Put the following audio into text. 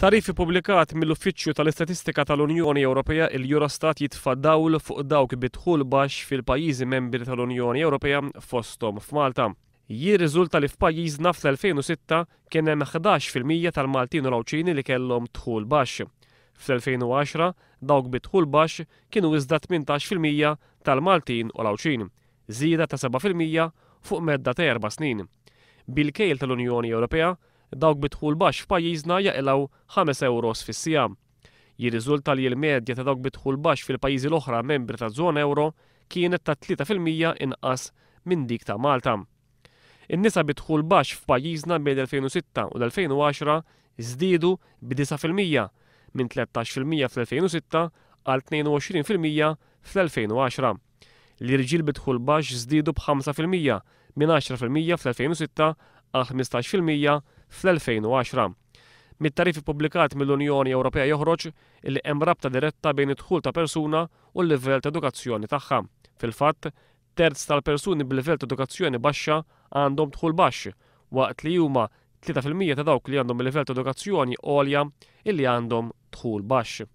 Tagħrif ippubblikat mill-Uffiċċju tal-Istatistika tal-Unjoni Ewropea il-Eurostat jitfa' dawl fuq dawk bi dħul baxx fil-pajjiżi membri tal-Unjoni Ewropea fosthom f'Malta. Jirriżulta li f'pajjiżna fl-2006 kien hemm 11% tal-Maltin u l-Għawdxin li kellhom dħul baxx. Fl-2010 dawk bi dħul baxx kienu iżda 18% tal-Maltin u l-Għawdxin, żieda ta' 7% fuq medda ta' 4 snin. Bil-kejl tal-Unjoni Ewropea, dawk bi dħul baxx f'pajjiżna jaqilgħu 5 euros fis-siegħa. Jirriżulta li l-medja ta' dawk bi dħul baxx fil-pajjiżi l-oħra membri ta' żona euro kienet ta' 3% inqas minn dik ta' Malta. In-nisa bi dħul baxx f'pajjiżna bejn 2006 u l-2010 żdiedu b'9% minn 13% fl-2006 għal 22% fl-2010. L-irġiel bi dħul baxx żdiedu b'5% minn 10% fl-2006 għal 15% fl-2010. Mit-tagħrif ippubblikat mill-Unjoni Ewropea joħroġ illi hemm rabta diretta bejn id-dħul ta' persuna u l-livell ta' edukazzjoni tagħha. Fil-fatt, terz tal-persuni b'livell ta' edukazzjoni baxxa għandhom dħul baxx, waqt li huma 3% ta' dawk li għandhom livell ta' edukazzjoni għolja illi għandhom dħul baxx.